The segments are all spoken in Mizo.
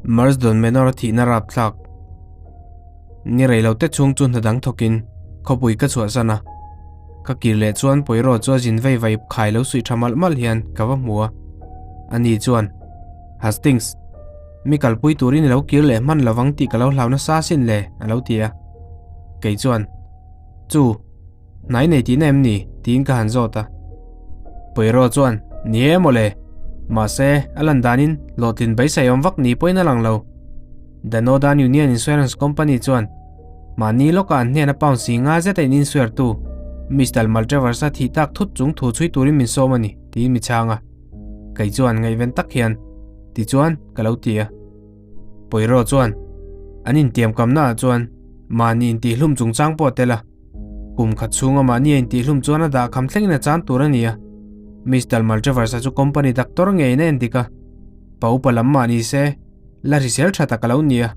Marsdon Manor a thihna rapthlak. Ni rei lo te chhung chu hna dang thawkin khawpui ka chhuahsan a. Ka kir leh chuan Poirot chu a zin vei vai khai lo suih tha malh malh hian ka va hmu a. Ani chuan, Hastings, mi kalpui turin i lo kir leh hman lovang tih ka lo hlau nasa sin le, a lo ti a. Kei chuan, Chu, hnai nei tihna em ni? tiin ka han zawt a. Poirot chuan, Ni e mawle, mahse, a lan danin hlawhtlin beiseiawm vak ni pawhin a lang lo. The Northern Union Insurance Company chuan mahni lawkah an hnena pound si nga zeta in insuartu Mister Maltravers-a thih tak thut chung thu chhui turin min sawm a ni, tiin mi chhang a. Kei chuan ngaihven tak hian, Tichuan, ka lo ti a. Poirot chuan, An intiamkamnaah chuan mahni intihhlum chungchang pawh a tel a. Kum khat chhunga mahni a intihhlum chuan a dahkham thlengin a chan tur a ni a. Mister Maltravers-a chu company doctor ngeiin a endik a. Pa upa lam mah ni se, la hrisel tha tak a lo ni a.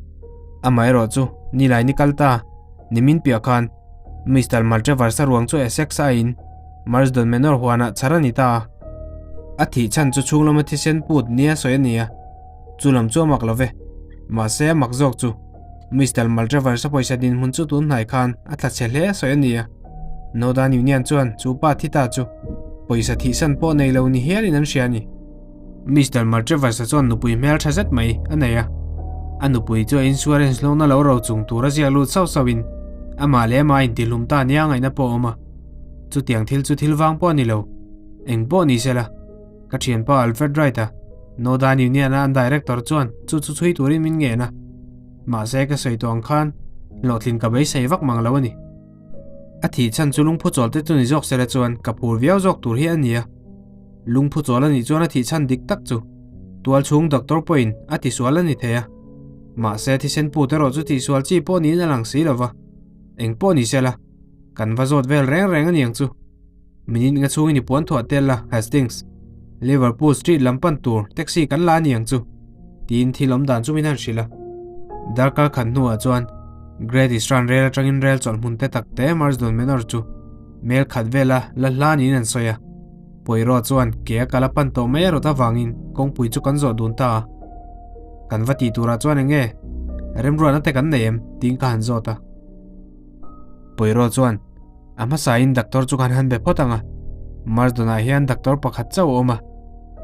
Amaherawh chu, nilai ni kal ta, nimin piah khan, Mister Maltravers-a ruang chu Essex a in, Marsdon Manor huanah chhar a ni ta a. A thih chhan chu chhung lama thisen put nia sawi a ni a, chu lam chu a mak lo ve. Mahse a mak zawk chu, Mister Maltravers-a pawisa dinhmun chu tun hnai khan a tla chhe hle sawi a ni a. Northern Union chuan chu pa thi ta chu pawisa thihsan pawh nei lo ni hialin an hria a ni. Mister Maltravers-a chuan nupui hmel tha zet mai a nei a. A nupui chu a insurance hlawkna lo ro chung tur a ziak lut sauh sauhin amah leh amah a intihlum ta nia ngaihna pawh a awm a. Chutiang thil chu thil vang pawh a ni lo. Eng pawh ni sela, ka thianpa Alfred Wright-a, Northern Union-a an director chuan chu chu chhui turin min ngen a. Mahse ka sawi tawh ang khan hlawhtlin ka beisei vak mang lo a ni. A thih chhan chu lungphu chawl te chu ni zawk sela chuan ka phur viau zawk tur hi a ni a. Lungphu chawl a nih chuan a thih chhan dik tak chu tual chhung doctor pawhin a tisual a ni thei a. Mahse thisen put erawh chu tihsual chi pawh niin a lang si lova. Eng pawh ni sela, kan va zawt vel reng reng a niang chu. Minute nga chhungin i puan thuah tel la, Hastings. Liverpool Street lam pan tur taxi kan la a niang chu, tiin thil awm dan chu min han hrilh a. Darkar khat hnuah chuan Great Eastern Rail atangin rel chawlh hmun te tak te Marsdon Manor chu mel khat vela la hla niin an sawi a. Poirot chuan ke a kal a pan tawh mai erawt avangin kawngpui chu kan zawh dun ta a. Kan va tih turah chuan eng nge remruatna te kan nei em? tiin ka han zawt a. Poirot chuan a hmasain doctor chu kan han be phawt ang a, Marsdon-ah hian doctor pakhat chauh a awm a,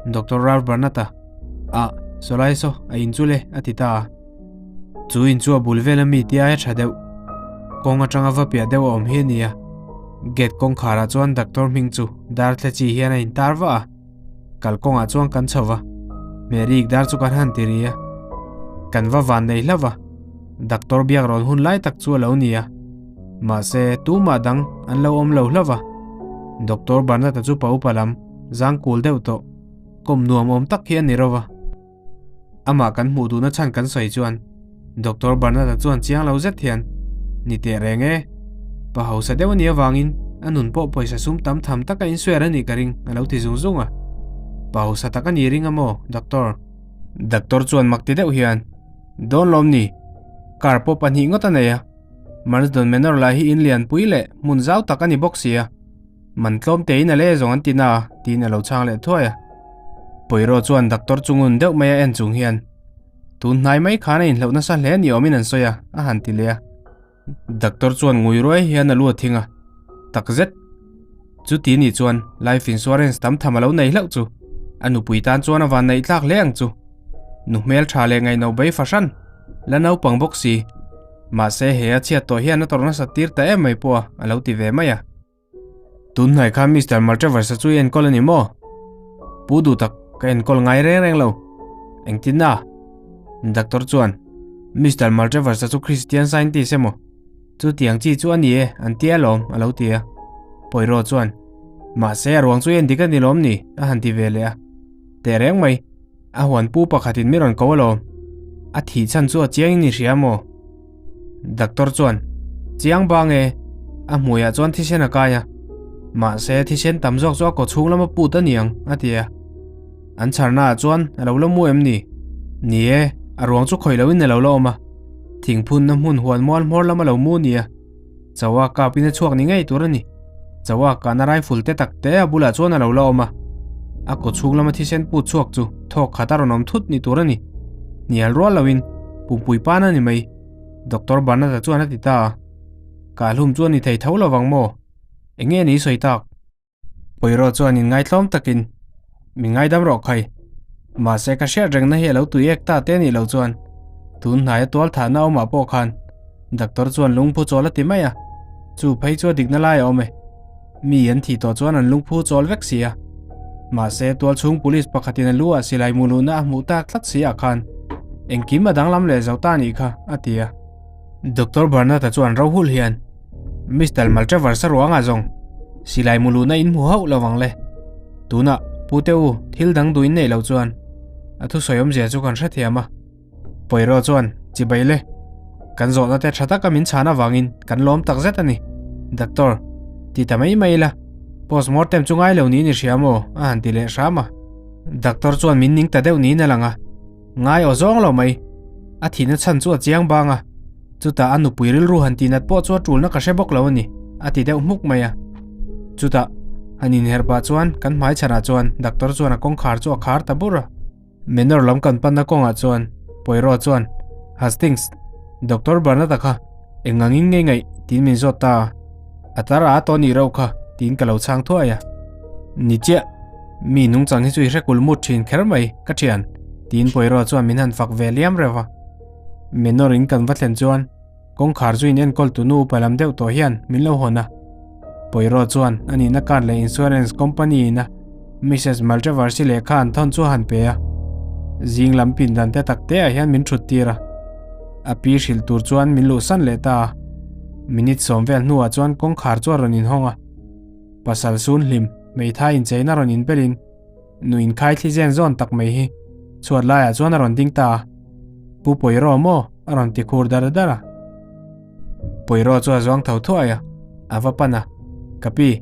Doctor Ralph Barnett-a. Ah, sawlai saw, a in chu le, a ti ta a. Chu in chu a bul vel ami tia a tha deuh. Kawng atanga va piah deuh a awm hi a ni a. Gate kawngkharah chuan doctor hming chu dar thle chi hian a intar vah a. Kalkawngah chuan kan chho va, Mary dar chu kan han ti ri a. Kan va van nei hlauh va, doctor biak rawn hun lai tak chu a lo ni a. Mahse, tumah dang an lo awm lo hlauh va. Doctor Barnett-a chu pa upa lam zang kul deuh tawh, kawm nuam awm tak hi a ni ro va. Amah kan hmuh duhna chhan kan sawi chuan Doctor Barnard-a chuan chiang lo zet hian, Ni teh reng e, pa hausa deuh a nih avangin a nun pawh pawisa sum tam tham taka insuar a nih ka ring, a lo ti zung zung a. Pa hausa tak a nih ring a maw, Doctor? Doctor chuan mak ti deuh hian, Dawn lawm ni, car pawh pahnih ngawt a nei a, Marsdon Manor lah hi in lianpui leh hmun zau tak a ni bawk si a. Man tlawm tein a le zawng an ti na a, tiin a lo chhang leh thuai a. Poirot chuan doctor chu ngun deuh mai a en chung hian, Tun hnai mai khan a inhloh nasa hle ni awmin an sawi a, a han ti leh a. Doctor chuan ngui ruai hian a lu a thing a, Takzet! Chuti nih chuan life insurance tam tham a lo nei hlauh chu a nupui tan chuan a van neih tlak hle ang chu. Nu hmel tha leh ngaihno bei fahran, la naupang bawk si. Mahse he a chhiat tawh hian a tawrh nasat tir ta em mai pawh a, a lo ti ve mai a. Tun hnai khan Mister Maltravers-a chu i enkawl a ni maw? Pu duh tak, ka enkawl ngai reng reng lo. Engtin a? Doctor chuan, Mister Maltravers-a chu Christian scientist emaw? Chutiang chi chu a ni e, an ti alawm, a lo ti a. Poirot chuan, Mahse a ruang chu i endik a ni lawm ni? a han ti ve leh a. Teh reng mai, a huan pu pakhatin mi rawn ko alawm. A thih chhan chu a chiangin i hria maw? Doctor chuan, Chiang bang e, a hmuiah chuan thisen a kai a, mahse thisen tam zawk chu a kaw chhung lama put a ni ang, a ti a. An chharnaah chuan a lo la mu em ni? Ni e, a ruang chu khawih loin a lo la awm a, thingphunna hmun huan mual hmawr lama lo mu nia. Chawa kapin a chhuak ni ngei tur a ni. Chawa kahna rifle te tak te a bulah chuan a lo la awm a, a kaw chhung lama thisen put chhuak chu thawk khat a rawn awm thut ni tur a ni. Hnial rual loin pumpui pan a ni mai, Doctor Barnard-a chuan a ti ta a. Kahlum chu a ni thei tho lovang maw? Eng nge ni sawi tak? Poirot chuan inngaithlawm takin, Min ngaidam rawh khai. Mahse ka hriat rengna hi a lo tui ek ta te nih loh chuan tun hnaia tual thahna awmah pawh khan doctor chuan lungphu chawl a ti mai a, chu phei chu a dikna lai a awm e. Mi an thih tawh chuan an lungphu chawl vek si a. Mahse tual chhung police pakhatin a lu ah silai mu luhna a hmuh tak tlat si ah khan engkim a danglam leh zo ta nih kha a ti a. Doctor Barnard-a chuan rohul hian, Mister Maltravers a ruangah zawng silai mu luhna in hmu hauh lo vang le. Tunah Pu te u thil dang duh in neih loh chuan a thusawi awmzia chu kan hrethiam a. Poirot chuan, Chibai le, kan zawhna te tha taka min chhan avangin kan lawm tak zet a ni. Doctor, ti ta mai mai ila, postmortem chu ngai lo niin i hria maw? a han ti leh hram a. Doctor chuan min ning ta deuh niin a lang a. Ngai aw zawng lo mai. A thihna chhan chu a chiang bang a, chutah a nupui rilru han tihnat pawh chu a tulna ka hre bawk lo a ni, a ti deuh hmuk mai a. Chutah, han inherh pah chuan kan hmai chhanah chuan doctor chuan a kawngkhar chu a khar ta bur a. Manor lam kan panna kawngah chuan Poirot chuan, Hastings, Doctor Barnard-a kha eng angin ngei ngaih tiin min zawt ta a, a tar a tawh nih reuh kha tiin ka lo chhang thuai a. Ni chiah, mi nungchang hi chu i hre kul mut thin kher mai ka thian tiin Poirot chuan min han fak ve liam reuh a. Manor in kan va thlen chuan kawngkhar chu in enkawl tu nu upa lam deuh tawh hian min lo hawn a. Poirot chuan a nihna card leh insurance company ina Mrs Maltravers-i lehkha an thawn chu a han pe a. Zing lam pindan te tak te ah hian min thut tir a. A pi hrilh tur chuan min luhsan leh ta a. Minute sawm vel hnuah chuan kawngkhar chu a rawn inhawng a. Pasal sun hlim, hmeithai incheina rawn inbelin nu inkhai thli zen zawn tak mai hi chhuat laiah chuan a rawn ding ta a. Pu Poirot maw? a rawn ti khur dar dar a. Poirot chu a zuang tho thuai a, a va pan a, Ka pi,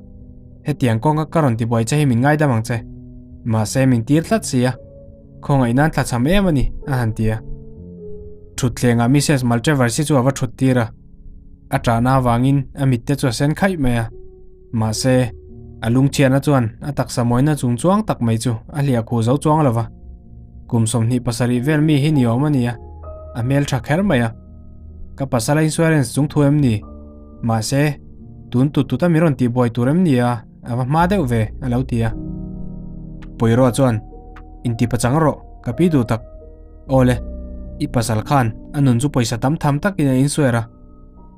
hetiang kawnga ka rawn tibuai che hi min ngaidam ang che. Mahse min tir tlat si a, khawngaih nan thlachham em a ni, a han ti a. Thutthlengah Mrs Maltravers hi chu a va thut tir a, a ṭahna avangin a mitte chu a sen khaih mai a. Mahse, a lungchhiatna chuan a taksa mawina chung chuang tak mai chu a hliah khuh zo chuang lo va. Kum 27 vel mi hi ni awm a ni a, a hmel tha kher mai a. Ka pasal a insurance chung thu em ni? Mahse, tun tut tut a mi rawn tihbuai tur em ni a, a va hma deuh ve, a lo ti a. Poirot chuan, Inti pachang rawh, ka pi duh tak. Aw le, i pasal khan a nun chu pawisa tam tham takin a insure a.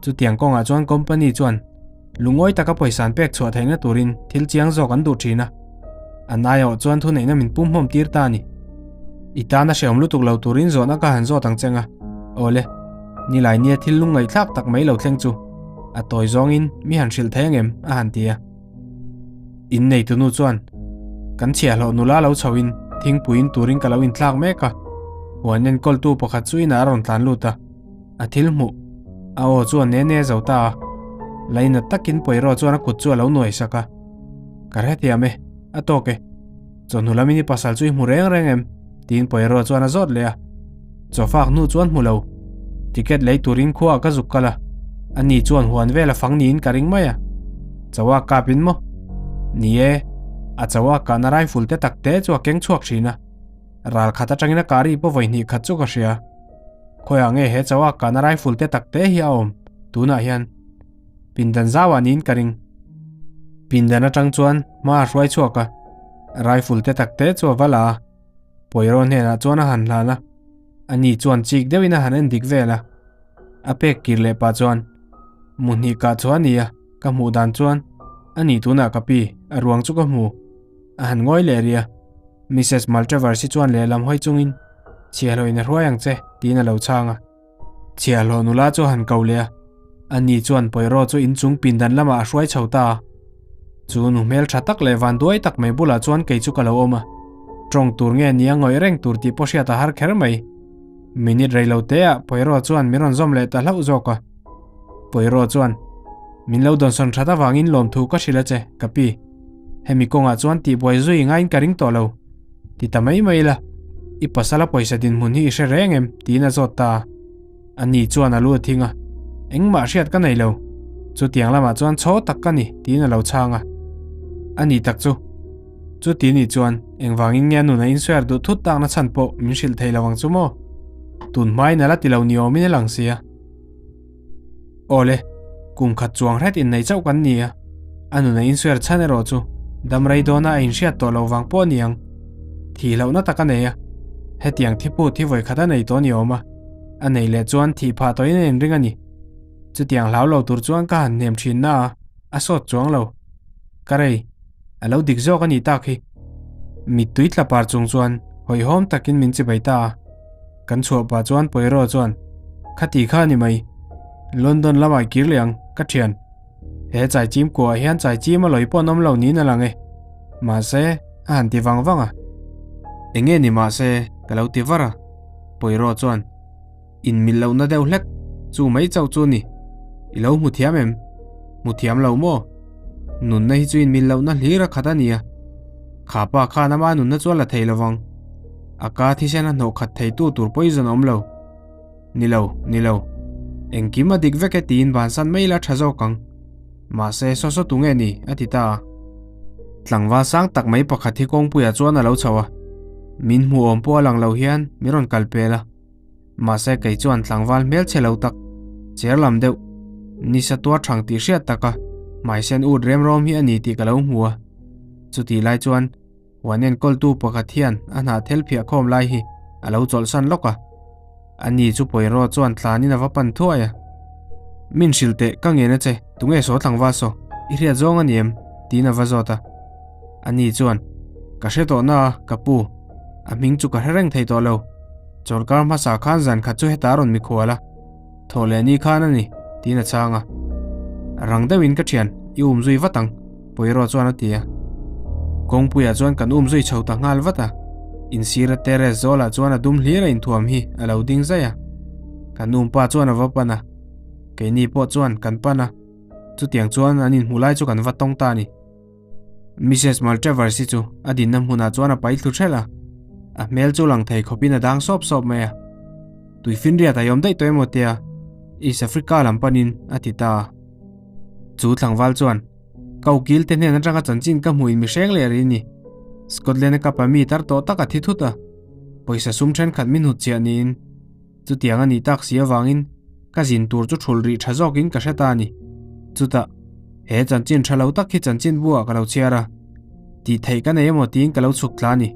Chutiang kawngah chuan company chuan Lungawi taka pawisa an pek chhuah theihna turin thil chiang zawk an duh thin a, an aiawh chuan thuneihna min pumhmawm tir ta a ni. I tana hrehawm lutuk lo turin zawhna ka han zawt ang che nga, awle, nilai nia thil lungngaihthlak tak mai lo thleng chu a tawi zawngin mi han hrilh thei angem a han ti a. Inneitu nu chuan, Kan chhiahhlawh nula lo chhoin thingpuiin turin ka lo inthlak mek a, huan enkawltu pakhat chu inah a rawn tlan lut a, A thil hmuh, a aw chu a ne ne zo ta a, lainat takin Poirot chuan a kut chu a lo nuai sak a. Ka hrethiam e, a tawk e. Chawhnu lamin i pasal chu i hmu reng reng em? tiin Poirot chuan a zawt leh a. Chawfak hnu chuan hmu lo. Ticket lei turin khuaah ka zuk kal a, ani chuan huan vel a fang niin ka ring mai a. Chawa kapin maw? Ni e, a chawa kahna rifle te tak te chu a keng chhuak thin a. Ral khat atangin a kah ri pawh vawi hnih khat chu ka hria. Khawiah nge he chawa kahna rifle te tak te hi a awm tunah hian pindan zauah niin ka ring. Pindan atang chuan hma a hruai chhuak a, rifle te tak te chu a va la a, Poirot hnenah chuan a han hlan a, ani chuan chik deuhin a han en dik vel a, a pek kir leh pah chuan Muhnih kah chu a ni a, ka hmuh dan chuan ani tunah ka pi, a ruang chu ka hmu, a han ngawi leh rih a. Mrs Maltravers hi chuan lehlam hawi chungin, Chhiahhlawhin a hruai ang che, tiin a lo chhang a. Chhiahhlawh nula chu a han ko leh a, ani chuan Poirot chu inchung pindan lamah a hruai chho ta a. Chu nu hmel tha tak leh van duai tak mai bulah chuan kei chu ka lo awm a, tawng tur nge nia ngawih reng tur tih pawh hriat a har kher mai. Minute rei lo teah Poirot chuan min rawn zawm leh ta hlauh zawk a. Poirot chuan, Min lo dawnsawn that avangin lawmthu ka hrilh a che, ka pi. Hemi kawngah chuan tihbuai zui ngaiin ka ring tawh lo. Ti ta mai mai la, i pasala pawisa dinhmun hi i hre reng em? tiin a zawt ta a. Ani chuan a lu a thing a, Engmah hriat ka nei lo. Chutiang lamah chuan chhaw tak ka ni, tiin a lo chhang a. Ani tak chu. Chuti ni chuan, engvangin nge a nun a inswer duh thut takna chhan pawh min hrilh thei lo ang chu maw? Tun hmain a la ti lo ni awmin a lang sia. Awle, kum khat chuang hret innei chauh kan ni a, a nuna insuer chhan erawh chu dam rei dawna a inhriat tawh lo vang pawh a ni ang. Thih hlauhna tak a nei a, hetiang thi phut hi vawi khat a nei tawh ni awm a, a nei leh chuan thih phah tawhin a inring a ni. Chutiang hlau lo tur chuan ka han hnem thin na a, a sawt chuang lo. Ka rei, a lo dik zawk a nih tak hi. Mittui tla par chung chuan hawihhawm takin min chibai ta a. Kan chhuah pah chuan Poirot chuan, Khati kha a ni mai. London lamah kir leh ang, ka thian. He chaichim kuah hian chaichim a lawi pawh an awm lo niin a lang e. Mahse, a han ti vang vang a. Enge ni mahse, ka lo ti var a. Poirot chuan, Inmilh lohna deuh hlek, chu mai chauh chu ni. I lo hmu thiam em? Hmu thiam lo maw? Nunna hi chu inmilh lohna hlir a khat a nia. Kha pa khan ama nunna chu a la thei lovang. A ka thisen a hnawh khat theitu tur poison a awm lo. Ni lo, ni lo. Engkim a dik vek e tiin bansan mai ila tha zawk ang. Mahse, saw saw tu nge ni? a ti ta a. Tlangval sang tak mai pakhat hi kawngpuiah chuan a lo chho a. Min hmuh awm pawh a lang lo hian min rawn kal pel a. Mahse kei chuan tlangval hmelchhe lo tak, cher lam deuh, nisa tuar thang tih hriat taka hmaisen ut remrawm hi a ni tih ka lo hmu a. Chutih lai chuan huan enkawltu pakhat hian a hnah thel phiah khawm lai hi a lo chawlhsan lawk a. Ani chu Poirot chuan tlanin a va pan thuai a. Min hrilh teh, ka ngen a che, tunge saw tlangval saw, i hriat zawng a ni em? tiin a va zawt a. Ani chuan, Ka hre tawh na a, ka pu. A hming chu ka hre reng thei tawh lo. Chawlhkar hmasa khan zan khat chu heta rawn mikhual a, thawh leh ni khan a ni, tiin a chhang a. Rang deuhin ka thian, i um zui vat ang, Poirot chuan a ti a. Kawngpuiah chuan kan um zui chho ta nghal vat a, insira terrace zawlah chuan a dum hlir a inthuam hi a lo ding zai a. Kan um pa chuan a va pan a, keini pawh chuan kan pan a, chutiang chuan an inhmuh lai chu kan va tawng ta a ni. Mrs Maltravers hi chu a dinna hmunah chuan a pai thlu hrelh a, a hmel chu lang thei khawpin a dang sawp sawp mai a. Tuifinriat a awm daih tawh emaw tia East Africa lam panin a ti ta a. Chu tlangval chuan, Ka ukil te hnen atanga chanchin ka hmuhin mi hreng leh ri ni. Scotland-a kapa mi tar tawh tak a thi thut a, pawisa sum thenkhat min hnut chiah niin. Chutiang a nih tak si avangin ka zin tur chu thul rih tha zawkin ka hre ta a ni. Chutah, he chanchin tha lo tak hi chanchin buah ka lo chhiar a, tih theih ka nei emaw tiin ka lo chhuk tla a ni.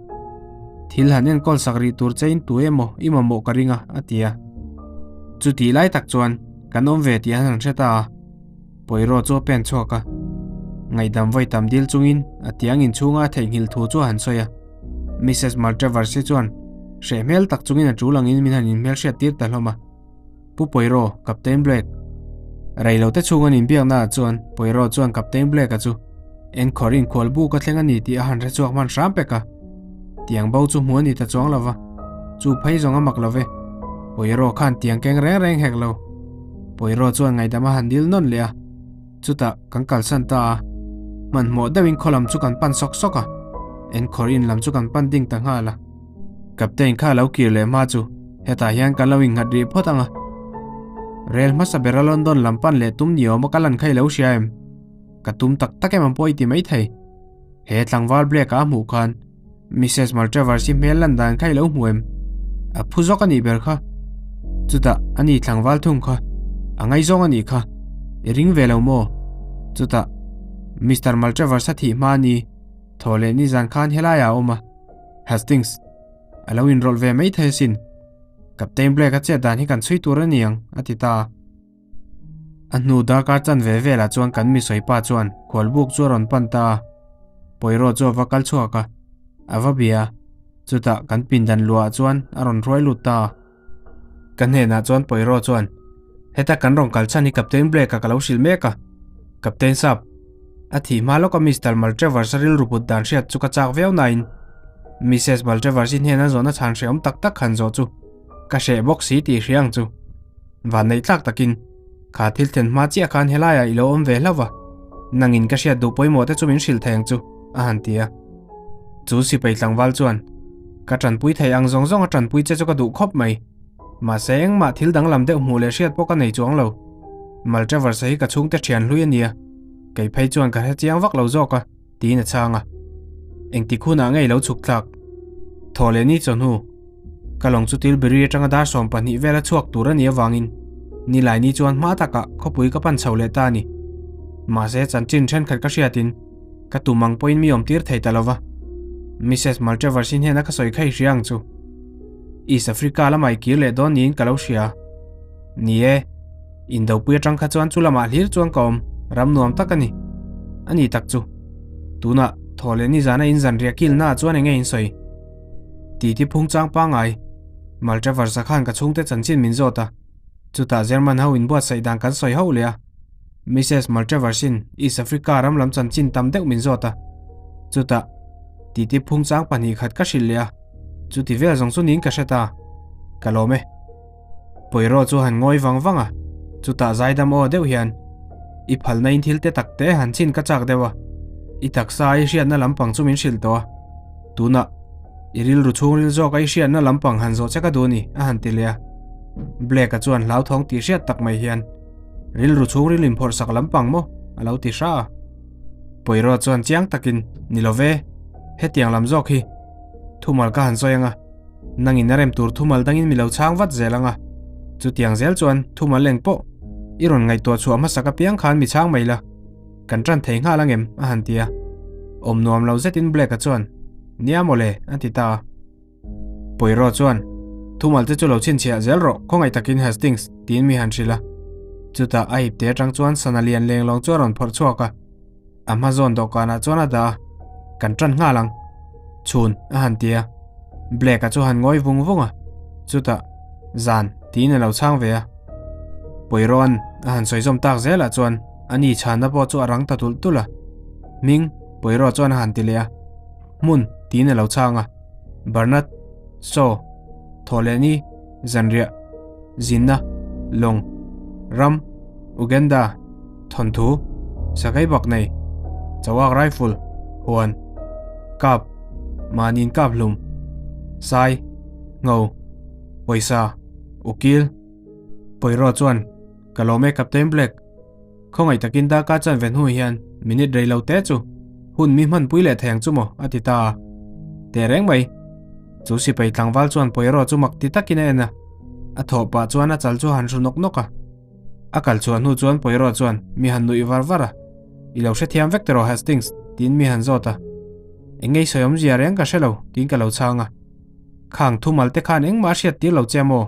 Thil han enkawl sak rih tur chein tu emaw i mamawh ka ring a, a ti a. Chutih lai tak chuan kan awm ve tih an han hre ta a, Poirot chu a pen chhuak a. Ngaihdam vawi tam dil chungin a tiang inchhunga a theihnghilh thu chu a han sawi a. Mrs Maltravers hi chuan hreh hmel tak chungin a tul angin min han inhmelhriat tir ta hlawm a. Pu Poirot, Captain Blake. Reilote chhung an inbiakna ah chuan Poirot chuan Captain Blake-a chu enkhawr inkhual buk a thleng a ni tih a han hre chhuak hman hram pek a. Tiang bo chu hmu a ni ta chuang lo va, chu phei zawng a mak lo ve. Poirot khan tiang keng reng reng hek lo. Poirot chuan ngaihdam a han dil nawn leh a. Chutah kan kalsan ta a, hmanhmawh deuhin khaw lam chu kan pan sawk sawk a, enkhawr in lam chu kan pan ding ta nghal a. Captain kha lo kir leh hma chu hetah hian kan lo innghat rih phawt ang a. Rel hmasa bera London lam pan leh tum ni awm a ka lan kha i lo hria em? Ka tum tak tak em ang pawh i ti maithei. He tlangval Blake a hmuh khan Mrs Maltravers hi hmel lan dan kha i lo hmu em? A phu zawk a nih ber kha. Chutah a ni tlangval thung kha. A ngaizawng a nih kha. I ring ve lo maw? Chutah Mister Maltravers a thih hma a ni. Thaw leh nizan khan helaiah a awm a. Hastings, a lo inrawlh ve maithei asin. Captain Blake a chet dan hi kan chhui tur a ni ang, a ti ta a. A hnu darkar chan ve velah chuan kan misawi pa chuan khualbuk chu a rawn pan ta a, Poirot chu a va kal chhuak a, a va bia a, chutah kan pindan luahah chuan a rawn hruai lut ta a. Ka hnenah chuan Poirot chuan, Heta kan rawn kal chhan hi Captain Blake-a ka lo hrilh mek a, Captain Sap, a thih hma lawka Mister Maltravers-a rilru put dan hriat chu ka chak viau nain Missus Maltravers-i hnena zawhna chhan hrehawm tak tak han zawh chu Ka hreh bawk si tih hria ang chu. Vanneih tlak takin, kha thil thlen hma chiah khan helaiah i lo awm ve hlauh va, nangin ka hriat duh pawimawh te chu min hrilh thei ang chu, a han ti a. Chu sipai tlangval chuan, Ka tanpui thei ang zawng zawng a tanpui che chu ka duh khawp mai. Mahse engmah thil danglam deuh hmuh leh hriat pawh ka nei chuang lo. Maltravers-a hi ka chhungte thian hlui a nia, kei phei chuan ka hre chiang vak lo zawk a, tiin a chhang a. Engtik hunah nge i lo chhuk tlak? Thaw leh ni chawhnu. Ka lawng chu Tilbury atanga dar 12 vela chhuak tur a nih avangin Nilaini chuan hma takah khawpui ka pan chho leh ta a ni. Mahse chanchin thenkhat ka hriatin ka tum ang pawhin mi awm tir thei ta lova. Mrs Maltravers hi hnena ka sawi kha i hria ang chu. East Africa lamah i kir leh dawn niin ka lo hria. Ni e, indopui atang kha chuan chu lamah hlir chuan ka awm, ram nuam tak a ni. A ni tak chu. Tunah thaw leh nizana in zanriah kilnaah chuan enge in sawi? Titi phung chang pangai. Maltravers-a khan ka chhungte chanchin min zawt a. Chutah German ho inbuatsaih dan kan sawi hauh leh a. Mrs Maltravers-in East Africa ram lam chanchin tam deuh min zawt a. Chutah titi phung chang 2 khat ka hrilh leh a. Chuti vel zawng chu niin ka hre ta. Ka lawm e. Poirot chu han ngawi vang vang a. Chutah zaidam aw deuh hian, I phalna in thil te tak te han chhin ka chak deuh a. I taksa i hriatna lampang chu min hrilh tawh a. Tunah, i rilru chhungril zawk a i hriatna lampang han zawh che ka duh a ni, a han ti leh a. Blake-a chuan hlauthawng tih hriat tak mai hian, Rilru chhungril inphawrh sak lampang maw? a lo ti hra a. Poirot chuan chiang takin, Ni lo ve, hetiang lam zawk hi thumal ka han sawi ang a, nangin a rem tur thumal dangin mi lo chhang vat zel ang a. Chutiang zel chuan thumal eng pawh i rawn ngaihtuah chhuah hmasak apiang khan mi chhang mai la. Kan tan thei nghal ang em? a han ti a. Awm nuam lo zetin Blake-a chuan, Nia mawle, a ti ta a. Poirot chuan, Thumal te chu lo chhinchhiah zel rawh, khawngaih takin Hastings, tiin mi han hrilh a. Chutah a ipte atang chuan sana lian lenglawng chu a rawn phawrh chhuak a. A hma zawn dawhkanah chuan a dah a, Kan tan nghal ang. Chhun, a han ti a. Blake-a chu han ngawi vung vung a. Chutah, Zan, tiin a lo chhang ve a. Poirot-a'n a han sawi zawm tak zelah chuan, A ni chhanna pawh chu a rang ta tulh tulh a. Hming, Poirot chuan a han ti leh a. Hmun, tiin a lo chhang a. Bernard, Saw, Thawhlehni, Zanriah, Zinna, Lawng, Ram, Uganda, Thawnthu, Sakai bak nei, Chawak Rifle, Huan, Kap, Mahniin kap hlum, Sai, Ngho, Pawisa, Ukil, Poirot chuan, Ka lawm e Captain Black. Khawngaih takin darkar chan ve hnu hian minute rei lo te chu hun mi hmanpui leh thei ang chu maw a ti ta a. Teh reng mai. Chu sipai tlangval chuan Poirot chu mak ti takin a en a. A thawh pah chuan a chal chu a han hru nawk nawk a. A kal chhuah hnu chuan Poirot chuan mi han nuih var var a. I lo hrethiam vek tiraw Hastings? tiin mi han zawt a. Eng ngei sawi awmzia reng ka hre lo tiin ka lo chhang a. Khang thumal te khan engmah a hriat tir lo che maw?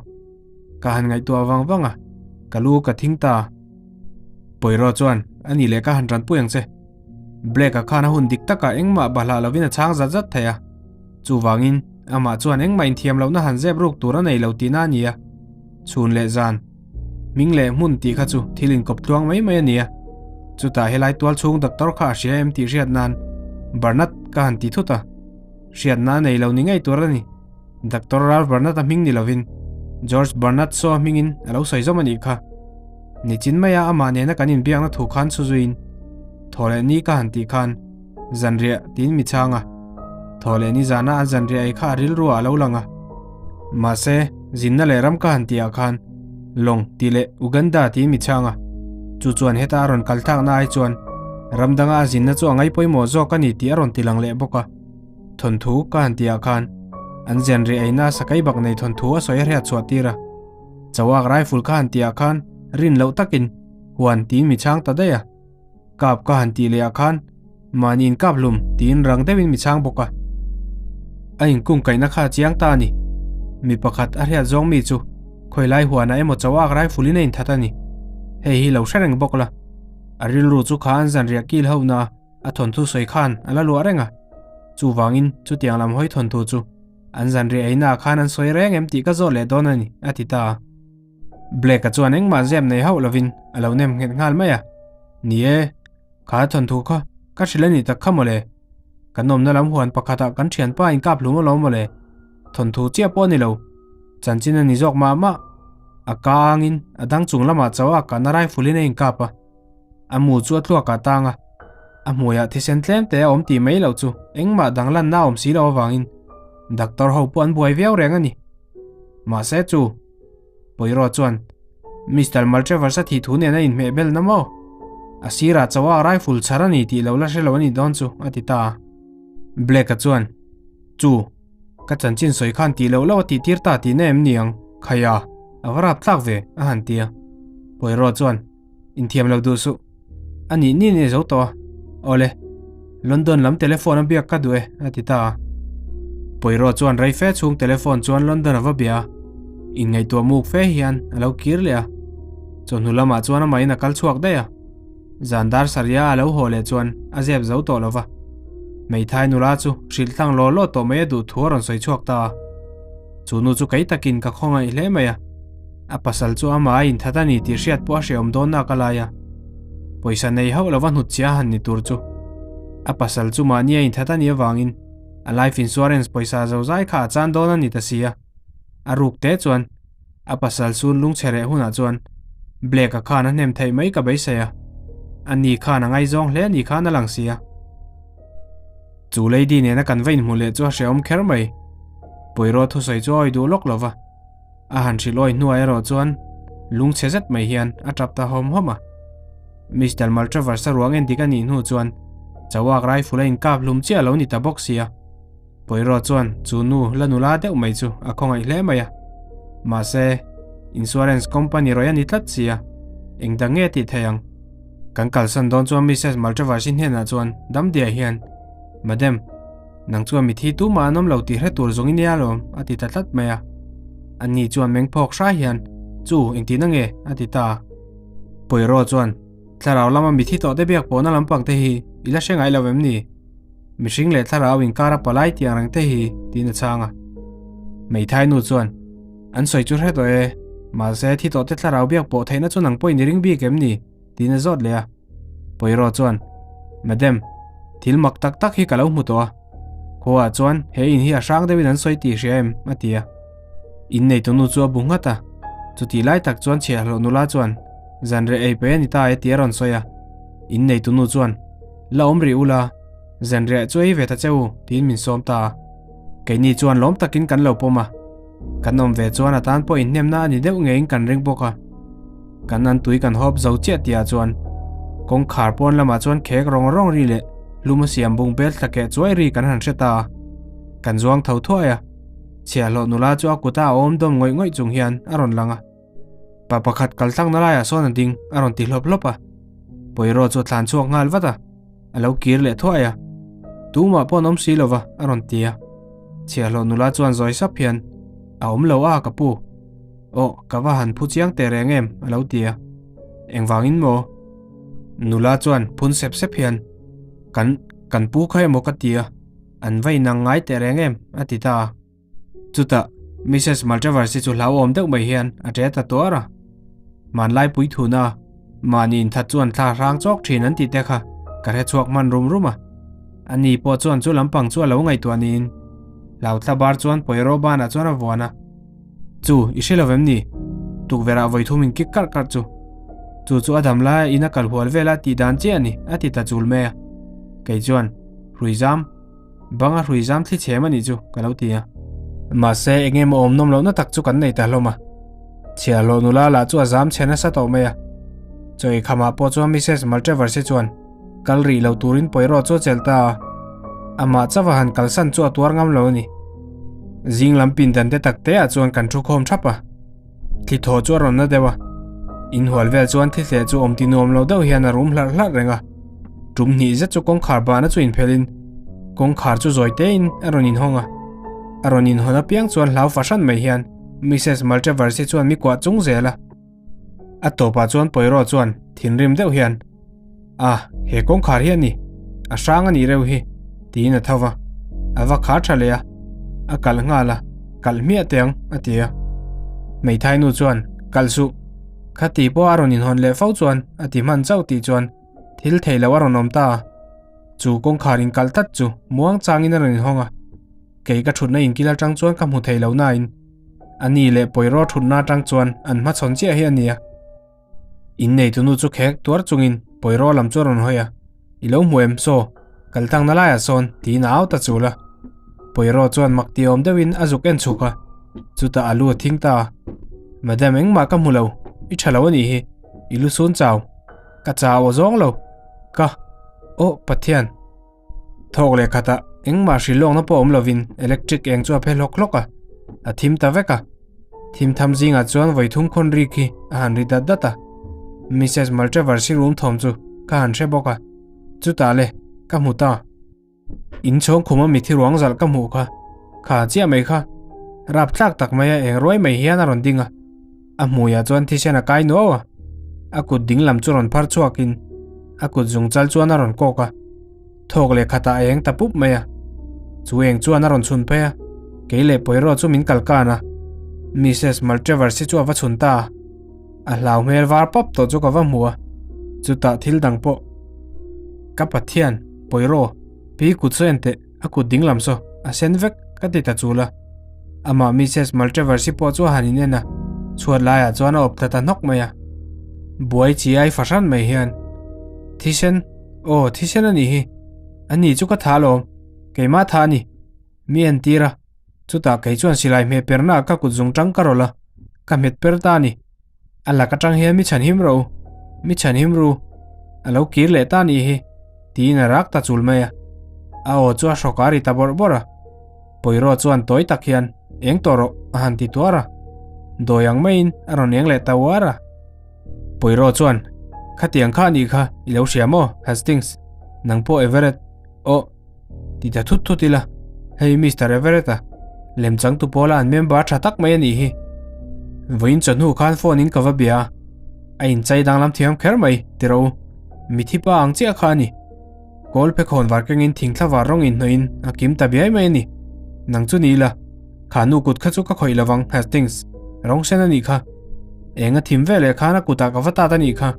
Ka han ngaihtuah vang vang a, ka lu ka thing ta. Poirot chuan, A nih leh ka han tanpui ang che. Blake-a khan a hun dik takah engmah bahlah lovin a chhang zat zat thei a. Chuvangin, amah chuan engmah inthiam lohna han zep ruk tur a nei lo tihna a ni a. Chhun leh zan, hming leh hmun tih kha chu thil inkawp tluang mai mai a ni a. Chutah helai tual chhung doctor kha a hria em tih hriat nan Bernard ka han ti thut a. Hriatna a nei lo ni ngei tur a ni. Doctor Ralph Bernard-a hming ni lovin George Bernard Shaw hmingin a lo sawi zawm a nih kha. Nichin maia amah nena kan inbiakna thu khan chhu zuiin thaw leh ni ka han tih khan zanriah tiin mi chhang a. Thaw leh ni zana an zanriah ei kha a rilruah a lo lang a. Mahse, zinna leh ram ka han tihah khan Lawng tih leh Uganda tiin mi chhang a. Chu chuan heta a rawn kal thlakna ai chuan ram danga a zinna chu a ngaipawimawh zawk a ni tih a rawn ti lang leh bawk a. Thawnthu ka han tihah khan an zian rih eina sakai bak nei thawnthu a sawi a hriat chhuah tir a. Chawak rifle ka han tihah khan rin loh takin huan tiin mi chhang ta daih a. Kap ka han tih lehah khan mahni inkap hlum tiin rang deuhin mi chhang bawk a. A inkungkaihna kha a chiang ta a ni. Mi pakhat a hriat zawng mi chu khawilai huanah emaw chawak rifle in a inthat a ni. Hei hi lo hre reng bawk la. A rilru chu kha an zanriah kil ho na a. A thawnthu sawi khan a la luah reng a, chuvangin chutiang lam hawi thawnthu chu an zanriah einaah khan an sawi reng em tih ka zawt leh dawn a ni, a ti ta a. Blake-a chuan engmah zep nei hauh lovin a lo nem nghet nghal mai a, Ni e, kha thawnthu kha ka hrilh a nih tak kha mawle. Kan awmna lam huan pakhatah kan thianpa inkap hlum alawm mawle. Thawnthu chiah pawh a ni lo, chanchin a ni zawk mah mah. A ka angin a dang chung lamah chauh a kahna rifle in a inkap a. A mu chu a tluak ah tang a, a hmuiah thisen tlem te a awm tih mai loh chu engmah danglanna a awm si loh avangin doctor ho pawh an buai viau reng a ni. Mahse chu Poirot chuan Mister Maltravers a thih thu nen a inhmeh bel na maw? A sirah chauh a rifle chhar a ni tih lo la hre lo a nih dawn chu a ti ta a. Blake-a chuan, Chu. Ka chanchin sawi khan tih loh loh a tih tir ta tihna em ni ang? Khaia, a va rap thlak ve, a han ti a. Poirot chuan, Inthiam lo duh suh. A nih ni ni zo tawh a. Awle, London lam telephone a biak ka duh e, a ti ta a. Poirot chuan rei fe chhung telephone chuan London a va bia a. Inngaihtuah muk fe hian a lo kir leh a. Chawhnu lamah chuan amahin a kal chhuak daih a. Zan dar saria a lo haw leh chuan a zep zo tawh lo va. Hmeithai nula chu hrilh tlang law law tawh mai a duh thu a rawn sawi chhuak ta a. Chu nu chu kei takin ka khawngaih hle mai a. A pasal chu amah a inthat a ni tih hriat pawh a hrehawm dawn nak a lai a. Pawisa nei hauh lova hnut chiah han ni tur chu. A pasal chu mahni a inthat a nih avangin a life insurance pawisa zozai kha a chan dawn a ni ta si a. A ruk te chuan A pasal sun lungchhe reh hunah chuan Blake-a khan a hnem theih mai ka beisei a, ani khan a ngaizawng hle ni khan a lang si a. Chu lady nena kan va inhmuh leh chu a hrehawm kher mai. Poirot thusawi chu a awi duh lawk lo va, a han hrilh awi hnuah erawh chuan lungchhe zet mai hian a tap ta hawm hawm a. Mister Maltravers-a ruang endik a nih hnu chuan Chauak rifle a inkap hlum chiah lo ni ta bawk si a. Poirot chuan chu nu la nula deuh mai chu a khawngaih hle mai a. Mahse, insurance company rawih a ni tlat si a, eng dang nge tih thei ang? Kan kalsan dawn chuan Mrs Maltravers-i hnenah chuan damdiah hian, Madam, nang chuan mithi tumah an awm lo tih hre tur zawng i nia alawm, a ti ta tlat mai a. Ani chuan mengphawk hrai hian, Chu, engtihna nge? a ti ta a. Poirot chuan, Thlarau lama mithi tawh te biak pawhna lampang te hi i la hre ngai lo em ni? Mihring leh thlarau inkara palai tih ang reng te hi tiin a chhang a. Meithai nu chuan, An sawi chu hre tawh e, mahse thi tawh te thlarau biak pawh theihna chu nang pawhin i ring bik em ni? tiin a zawt leh a. Poirot chuan, Madam, thil mak tak tak hi ka lo hmu tawh a. Khuaah chuan he in hi a hrang deuhin an sawi tih hria em? a ti a. Inneitu nu chu a bu nghat a, chutih lai tak chuan chhiahhlawh nula chuan, Zanreh ei pe a ni ta e tih a rawn sawi a. Inneitu nu chuan, La awm rih ula, zanriah chu ei ve ta che u, tiin min sawm ta a. Keini chuan lawm takin kan lo pawm a, kan awm ve chuan a tan pawh inhnemna a ni deuh ngeiin kan ring bawk a. Kan an tui kan hawp zo chiah tihah chuan kawngkhar pawn lamah chuan khek rawng rawng ri leh hlum a siam bung bel thla keh chuai ri kan han hre ta a. Kan zuang tho thuai a, chhiahhlawh nula chu a kuta a awm dawm ngawih ngawih chung hian a rawn lang a. Pa pakhat kal tlakna laiah sawn a ding a rawn ti hlawp hlawp a. Poirot chu a tlan chhuak nghal vat a, a lo kir leh thuai a. Tumah pawh an awm si lova a rawn ti a. Chhiahhlawh nula chuan zawi sap hian, A awm lo a ka pu. Aw, ka va han phu chiang teh reng em a lo ti a. Engvangin maw? Nula chuan phun sep sep hian, Kan, kan pu kha emaw ka ti a, an va inang ngai teh reng em a ti ta a. Chutah, Mrs Maltravers-i chu hlauhawm deuh mai hian a ṭe ta tuar a. Hmanlai puithuna mahni inthat chuan thla hrang chawk ṭhin an tih te kha ka hre chhuak hman rum rum a. Ani pawh chuan chu lampang chu a lo ngaihtuah niin Hlauthla bar chuan Poirot banah chuan a vuan a. Chu, i hre lo vem ni? Tukverhah vawi thum in kik karh karh chu. Chu chu a dam laia in a kal hual vela tih dan chiah a ni, a ti ta chul mai a. Kei chuan, Hruizam. Banga hrui zam thli chhem a nih chu ka lo ti a. Mahse eng emaw awm nawm lohna tak chu kan nei ta hlawm a. Chhiahhlawh nula lah chu a zam chhe nasa tawh mai a. Chaw ei khamah pawh chuan Mrs Maltravers-i chuan kal rih lo turin Poirot chu a chelh ta a. Amah chauha han kalsan chu a tuar ngam lo a ni. Zing lam pindan te tak te ah chuan kan thu khawm thap a. Thli thaw chu a rawn na deuh a, inhual vel chuan thli hleh chu awm ti nuam lo deuh hian a rum hlarh hlarh reng a. Tum hnih zet chu kawngkhar bahna chu inphelhin kawngkhar chu zawi tein a rawn inhawng a. A rawn inhawn apiang chuan hlau fahran mai hian Mrs Maltravers-i chuan mi kuah chung zel a. A tawpah chuan Poirot chuan thinrim deuh hian, A, he kawngkhar hi a ni, a hrang a nih reuh hi, tiin a tho va. A va khar tha leh a, a kalh nghal a, Kalh hmiah teh ang, a ti a. Hmeithai nu chuan, Kalh suh, khati pawh a rawn inhawn leh fo chuan, a ti hman chauh tih chuan thil theih loh a rawn awm ta a. Chu kawngkhar inkalh tlat chu muang changin a rawn inhawng a. Kei ka thutna inkil atang chuan ka hmu thei lo nain, ani leh Poirot thutna atang chuan an hmachhawn chiah hi a ni a. Inneitunu chu khek tuar chungin Poirot lam chu a rawn hawi a, I lo hmu em saw, kal tangna laiah sawn tiin a au ta chul a. Poirot chuan mak ti awm deuhin a zuk en chhuk a, chutah a lu a thing ta a. Madam engmah ka hmu lo, i tha lo a nih hi, i lu sun chau, ka chau aw zawng lo, ka, aw Pathian. Thawk leh khatah Engmah hrilh lawkna pawh awm lovin electric eng chu a phe hlawk hlawk a, a thim ta vek a. Thim tham zingah chuan vawi thum khawn rik hi a han ri dat dat a. Mrs Maltravers-i rum thawm chu ka han hre bawk a. Chutah le, ka hmu ta. In chhawng khuma mithi ruang zalh ka hmuh kha, kha chiah mai kha. Rapthlak tak maia eng ruai mai hian a rawn ding a. A hmuiah chuan thisen a kai nuau a. A kut ding lam chu rawn phar chhuakin a kut zung chal chuan a rawn kawk a. Thawk leh khatah a eng ta pup mai a. Chu eng chuan a rawn chhun phei a. Kei leh Poirot chu min kal kan a. Mrs Maltravers hi chu a va chhun ta a. A hlau hmel var pap tawh chu ka va hmu a. Chutah thil dang pawh ka Pathian, Poirot, pi kut saw en teh, a kut ding lam saw, a sen vek ka ti ta chul a. Amah Mrs Maltravers hi pawh chu a han inen a, chhuat laiah chuan a awp thla ta hnawk mai a. Buai chi ai fahran mai hian, Thisen, aw thisen a nih hi, a ni chu ka tha alawm, keimah tha a ni, mi entir a, chutah kei chuan silai hmeh pernaah ka kut zung tang ka rawlh a, ka hmet per ta a ni. A lak atang hian mi chhanhim ro, mi chhanhim ru, a lo kir leh ta nih hi, tiin a rak ta chul mai a. A aw chu a hrawk a ri ta bawrh bawrh a. Poirot chuan tawi tak hian, Eng tawh rawh, a han ti tuar a. Dawi ang maiin a rawn eng leh ta uar a. Poirot chuan, Khatiang kha a nih kha, i lo hria maw, Hastings? Nang pawh Everett, aw, ti ta thut thut ila, hei Mister Everett a, lemchang tu pawla an member tha tak mai a nih hi. Vawiin chawhnu khan phone in ka va bia a, a inchai danglam thiam kher mai, ti rawh u. Mithi pa ang chiah kha a ni. Kawl phe khawn var kengin thingthla var rawng inhnawhin a kim ta biai mai a ni. Nang chu ni ila, kha nu kut kha chu ka khawih lovang Hastings, rawng sen a nih kha. Eng a thim veleh khan a kutah ka va tat a nih kha.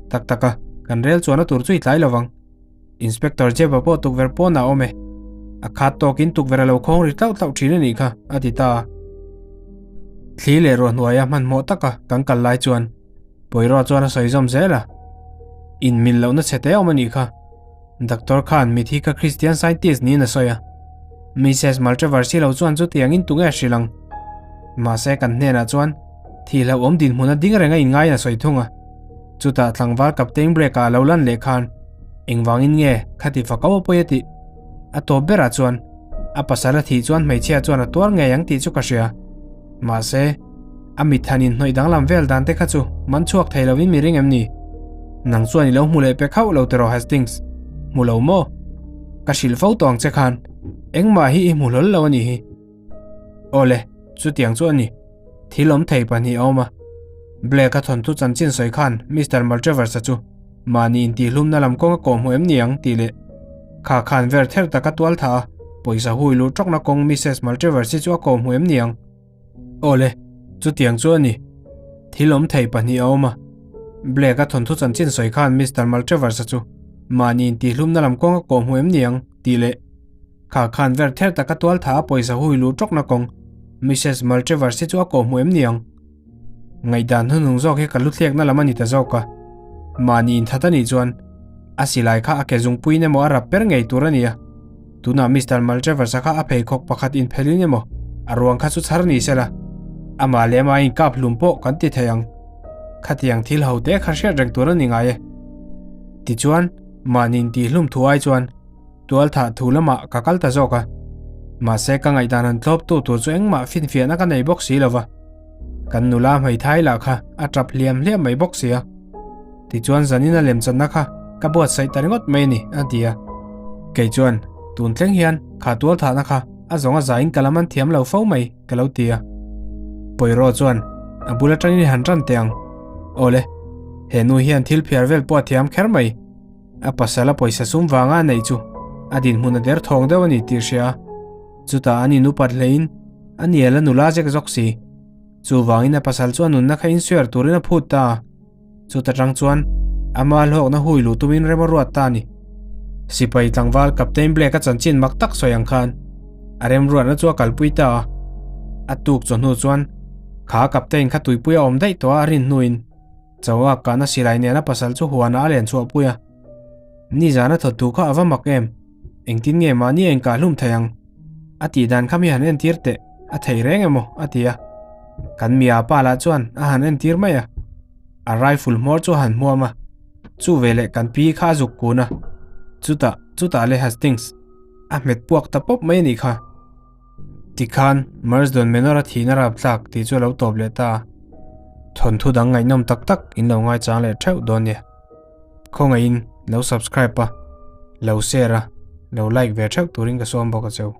Tak tak a, kan rel chuan a tur chu i tlai lovang. Inspector Jeb-a pawh tukverh pawnah a awm e. A khat tawkin tukverh a lo khawng ri tlauh tlauh thin a nih kha, a ti ta a. Thli leh ruah hnuaia hmanhmawh taka kan kal lai chuan Poirot chuan a sawi zawm zel a. Inmil lohna chhe te awm a nih kha. Doctor khan mithi kha Christian scientist niin a sawi a. Mrs Maltravers hi lo chuan chutiangin tunge a hrilh ang? Mahse kan hnenah chuan thih hlauhawm dinhmun a ding reng a inngaiin a sawi thung a. Chutah tlangval Captain Blake-a a lo lan leh khan engvangin nge khati fako a pawi a tih? A tawp berah chuan a pasal a thih chuan hmeichhia chuan a tuar ngei ang tih chu ka hria. Mahse, a mit han inhnawih danglam vel dan te kha chu man chhuak thei lovin mi ring em ni? Nang chuan i lo hmu leh pek hauh lo tiraw Hastings? Hmu lo maw? Ka hrilh fo tawh ang che khan engmah hi i hmu hlawl lo a nih hi. Awle, chutiang chu a ni. Thil awm thei pahnih a awm a. Blake a thawnthu chanchin sawi khan Mister Maltravers-a chu mahni intihhlumna lam kawng a kawh hmu em ni ang tih leh kha khan ver ther taka tual thah a pawisa hui luh tawkna kawng Missus Maltravers-i chu a kawh hmu em ni ang? Awle, chutiang chu a ni. Thil awm thei pahnih a awm a. Blake a thawnthu chanchin sawi khan Mister Maltravers-a chu mahni intihhlumna lam kawng a kawh hmu em ni ang tih leh Kha khan ver ther taka tual tha a pawisa hui luh tawkna kawng Missus Maltravers hi chu a kawh hmu em ni ang? Ngaihdan hunhung zawk hi ka lu thliakna lam a ni ta zawk a. Mahni inthat a nih chuan a silai kha a ke zungpuiin emaw a rap per ngei tur a ni a. Tunah Mister Maltravers-a kha a pheikhawk pakhat inphelhin emaw a ruang kha chu chhar ni sela, amah leh amah inkap hlum pawh kan ti thei ang. Khatiang thil ho te kha hriat reng tur a ni ngai e. Tichuan, mahni intihhlum thu ai chuan Tual thah thu lamah ka kal ta zawk a, mahse ka ngaihdan han tlawp tu tur chu engmah finfiahna ka nei bawk si lova, kan nula hmeithai lah kha a tap hliam hliam mai bawk si a. Tichuan zanin a lemchanna kha ka buatsaih ta ringawt mai a ni, a ti a. Kei chuan, Tun thleng hian kha tual thahna kha a zawng a zain ka lam an thiam lo fo mai, ka lo ti a. Poirot chuan, A bul atangin i han tan teh ang. Awle, he nu hian thil phiar vel pawh a thiam kher mai. A pasal a pawisa sum vanga a neih chu a dinhmun a der thawng deuh a ni tih hria a, chutah an inupat hlein a nial a nula zek zawk si. Chuvangin a pasal chu a nunna kha insuar turin a phut ta a, chuta tang chuan ama hlawkna hui luh tumin rem a ruat ta a ni. Sipai tlangval Captain Blake a chanchin mak tak sawi ang khan a remruatna chu a kalpui ta a, a tuk chawhnu chuan kha Captain kha tuipui a awm daih tawh a a rin hnuin Chauha kahna silai nena pasal chu huanah a len chhuah pui a. Nizana thawttu kha a va mak em? Engtin nge mahni a inkah hlum thei ang? A tih dan kha mi han entir teh, a thei reng emaw? a ti a. Kan mi apa lah chuan a han entir mai a. A rifle hmawr chu a han hmuam a. Chu veleh kan pi kha a zuk kun a. Chutah, chutah le Hastings. A hmet puak ta pawp mai a nih kha. Tikhan Marsdon Manor-a thihna rapthlak tih chu a lo tawp leh ta a. Thawnthu dang ngaihnawm tak tak in lo ngaichang leh theuh dawn nia. Khawngaihin lo subscribe a, lo share a, lo like ve theuh turin ka sawm bawk a cheu.